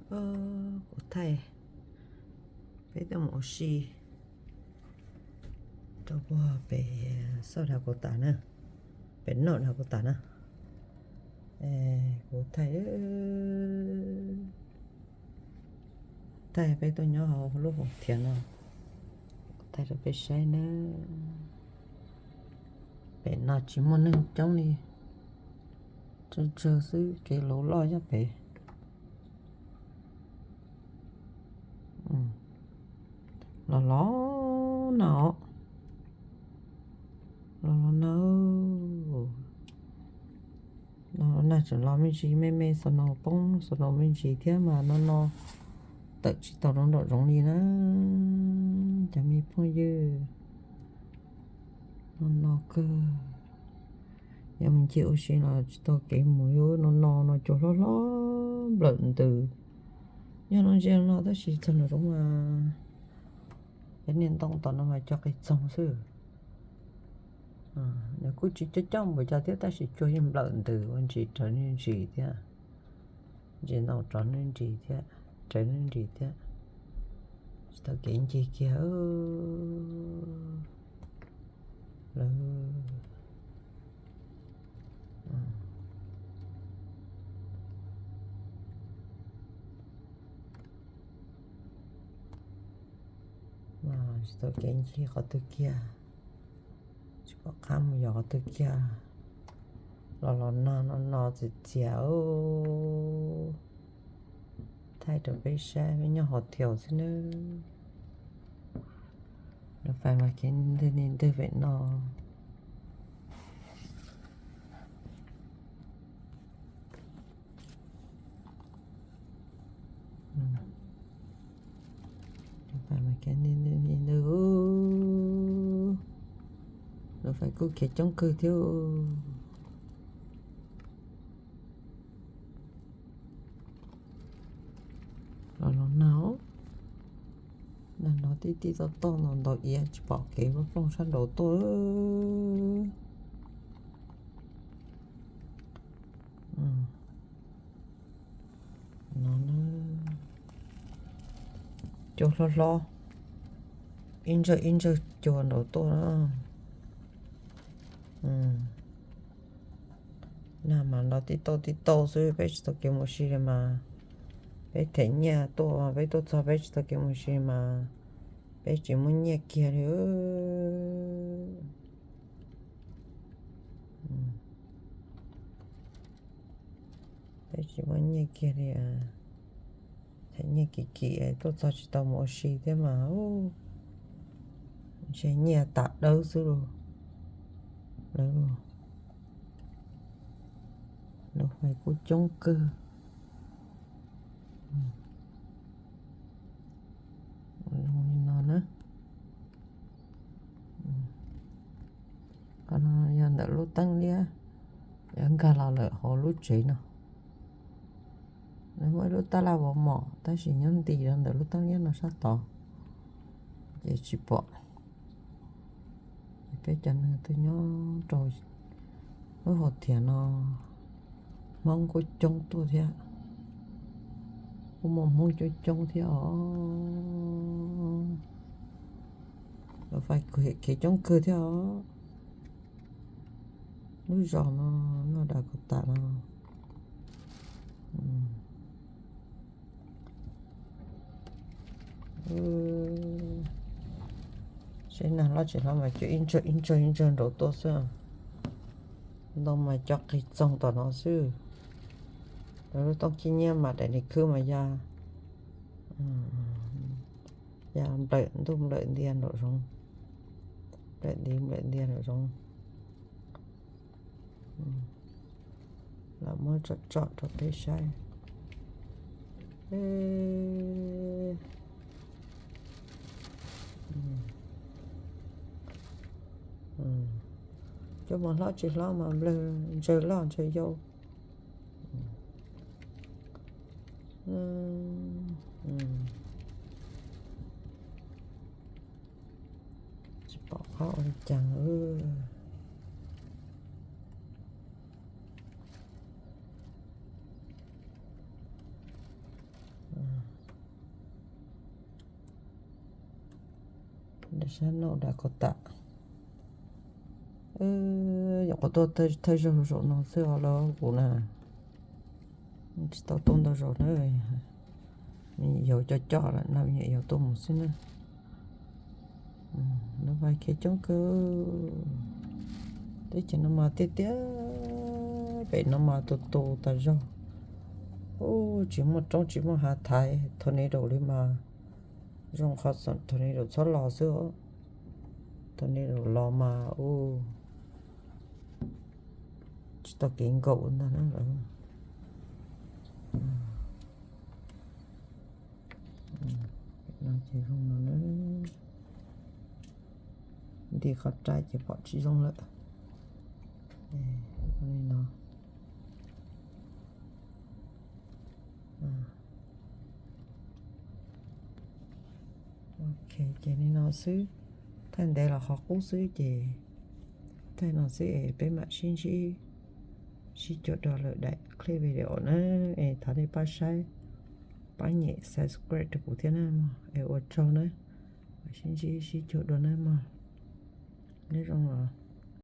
Kuv thaij peb tuaj mus ua si rau puag pem xauj dhau kuv tas na, pem noj dhau kuv tas na. Kuv thaij, thaij peb tuaj nyob hauv lub hauv thiav no, kuv thaij rau peb saib na. Pem no tsis muaj neeg coob li, tsawg tsawg xwb, kev luv loj nyob pem. Los los na, los los na, los los na, tseem los me ntsis me me, snow poob snow me ntsis thiab mas no no tawm tsis tau rau nraum zoov li na, cov me phooj ywg. No no kawg, yog mus ncig ua si los tsis tau kev mus li, no no no cua hlob hlob nplawm ntws. Nyob no ntsia no tab sis txog nraum zoov mas cov niag ntoo tom no mas cua qis txoog xwb. Nws kuj tsis coob coob npaum cas thiab tab sis cua yeej nplawm ntws ua ntsis raws niaj ntsis thiab. Ntsis ntoo raws niaj ntsis thiab, raws niaj ntsis thiab. Tsis tau kev ncig kiag lawm. Tsis tau kev ncig qhov twg kiag, tsis pom qab mus yos qhov twg kiag. Los los no no no txias txias, thaij rau peb saib, peb nyob hauv thiav xwb nawb. Lub fais mas kev ntwg li ntwg pem no. Lub fais mas kev ntwg li ntwg, lub fais kuj kev coob kawg thiab. Los los na, nag no tib tib toj toj no ntau iav tsis pom kev plooj sab nraud tuaj. No cua hlob hlob, ib ntsawg ib ntsawg cua nraud tuaj na. Nag mas nrov tib tauj tib tauj xwb, peb tsis tau kev mus si li mas. Peb them nyiaj tuaj, peb tuaj txog peb tsis tau kev mus si mas peb tsis muaj nyiaj kiag li. Peb tsis muaj nyiaj kiag li. Them nyiaj kim kim tuaj txog tsis tau mus ua si thiab mas, ntshe nyiaj tas dawb xwb lauj. Lub fais kuj coob kawg. Zoo li no na. Qhov no yog ntawm lub teeb liab, yuav nkag los lawm hauv lub tsev no. Nws muaj ib lub tab laj vov mom tab sis nyob nti rau ntawm lub teeb liab no sab tod, ces tsis pom. Ces peb cov neeg twb nyob rau lub hauv thiav no, Hmoob kuj coob tuaj thiab, kuj muaj Hmoob coob coob thiab os. Lub fais kev coob kawg thiab os. Lub zos no noj dab kuv tas no. Seb nag hlob tsis hlob mas cua ib ntsawg ib ntsawg ib ntsawg nraud tuaj xwb. Ntoo mas cua qis txoog tom no xwb. Lawv lub tooj khib nyiab mas daim niag khwb mas ya, ya nplawm ntuj nplawm ntias nraum zoov, nplawm ntiv nplawm ntias nraum zoov. Los muab tsom tsom rau peb saib. Cua mas hlob tsis hlob mas nplawg ntsawg loj ntsawg yau. Tsis pom qab ua li cas. Sab noj da ko tam. Nyuam qhuav tuaj thawj zaug zaum no xwb os los kuv na. Tsis tau tuaj ntau zaus na. Me nyuam yaus coj coj lawm no, me nyuam yaus tuaj mus xwb na. Lub vaj khiav coob kawg. Teb chaws no mas tiaj tiaj, pem no mas tu tu tas zog. Ub, tsis muaj roob tsis muaj hav thaiv, tornado li mas zoo qhov tornado txhob los xwb. Tornado los mas ub, tsis tau kev nkaum ntag na lawm. No ces zoo no na. Nti qhov rai ces pom tsis zoo lawm. Li no. Ok, ces li no xwb. Thaij ntev los qhov qub xwb ces thaij no xwb es peb mam sib ntsib sib cuag dua lwm daim clip video na. Es thov nej pab saib, pab nyem subscribe rau kuv thiab na mog. Es ua tsaug na, mam sib ntsib sib cuag dua na mog. Nyob zoo os.